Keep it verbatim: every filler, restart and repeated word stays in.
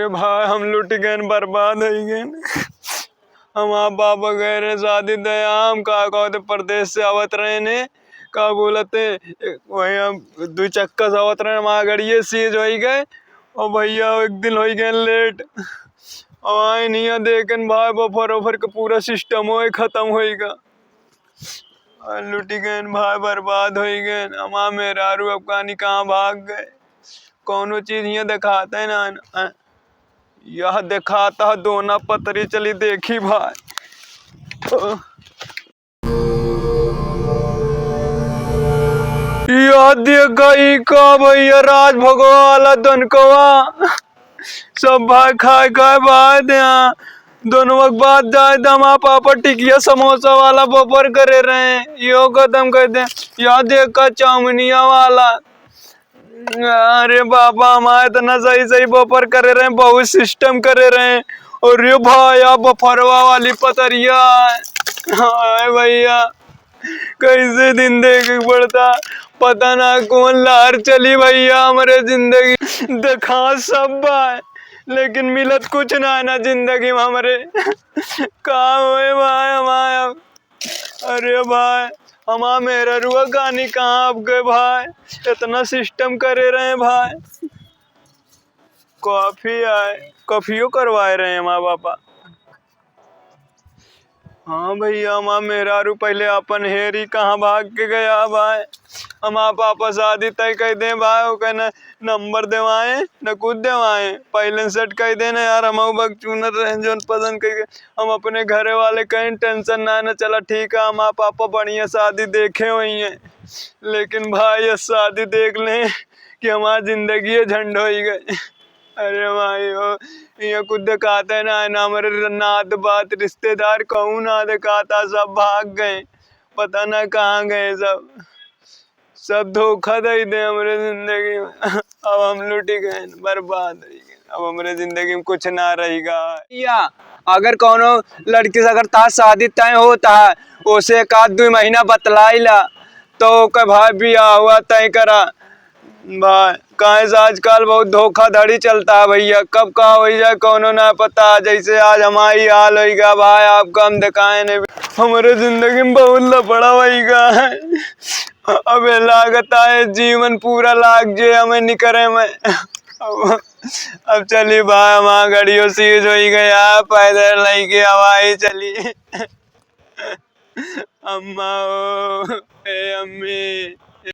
भाई, हम लुटि गएन, बर्बाद होइ गएन। हमार बाबा गए रहे शादी तय, हम का कहते, परदेस से आवत रहे ने, का बोलते, वही हम दुई चक्का से आवत रहे, हमार गड़िए सीज होइ गए। और भइया, एक दिन होइ गए लेट, और आइन हियाँ देखेन भाई, बफर वफर के पूरा सिस्टम होइ खतम होइगा। और लुटि गएन भाई, बर्बाद होइ गएन। हमार मेहरारू अब कानी कहाँ भाग गए, कौनो चीज हियाँ देखात है ना, ना। यह देखात है दोना पतरी, चली देखी भाई। यह देखा ई का भइया, राज भोगवा वाला दोनकवा। सब भाई खाए खाए भाई दे, दोनों के बाद जाए दमा पापा टिकिया समोसा वाला बफर करे रहे, यो खतम कर दे। यह देखा चाउमिनिया वाला। अरे बाबा, हमार इतना सही सही बफर करे रहे, बहुत सिस्टम करे रहे। अरे भाई, आप बफरवा वाली पतरिया। हाय भइया, कैसे दिन देखे के पड़ता, पता ना कौन लहर चली भइया हमरे जिंदगी। देखा सब बा, लेकिन मिलत कुछ ना है ना जिंदगी में हमरे। का होए भाई हमार अब? अरे भाई, हमार मेहररुआ कानी कहाँ अब गए भाई? इतना सिस्टम करे रहे भाई। कॉफी आए, कॉफियो करवाए रहे हमार पापा। हाँ भइया, हमार मेहरारू पहिले आपन हेरी कहाँ भाग के गया भाई। हमार पापा शादी तय कर दे भाई, ओकर न नंबर देवाए, न कुछ देवाए। पहिले सेट कर दे ना यार, हमहू बकचूनर रहे, जौन पसंद करके हम अपने घरे वाले कहीं टेंशन ना, ना चला ठीक है, हमार पापा बढ़िया शादी देखे हुई हैं। लेकिन भाई, ये शादी देख लें कि हमार जिंदगी झंड होई गई। अरे भाई हो, ये कुछ देखाते ना है, ना हमरे नात बात रिश्तेदार कहूँ ना देखाता, सब भाग गए, पता ना कहाँ गए सब। सब धोखा दे दे हमरे जिंदगी में। अब हम लुटि गए, बर्बाद हो गए, अब हमरे जिंदगी में कुछ ना रहेगा। या अगर कौनो लड़की से अगर तार शादी तय होता है, ओसे एक आध दुई महीना बतलाइला, तो ओकर भाई बियाह हुआ तय करा। भाई, काहे से आजकल बहुत धोखाधड़ी चलता है भइया, कब का होइ जाए कौनो ना पता। जैसे आज हमारी हाल होइगा भाई, आपका हम देखाए नहीं, हमरे जिंदगी में बहुत लफड़ा होइगा। अबे लागता है जीवन पूरा लाग जे हमें निकरे में। अब, अब चली भाई, हमार गड़ियो सीज होई गया, पैदल लेके हवाई चली। अम्मा ओ, ए अम्मी,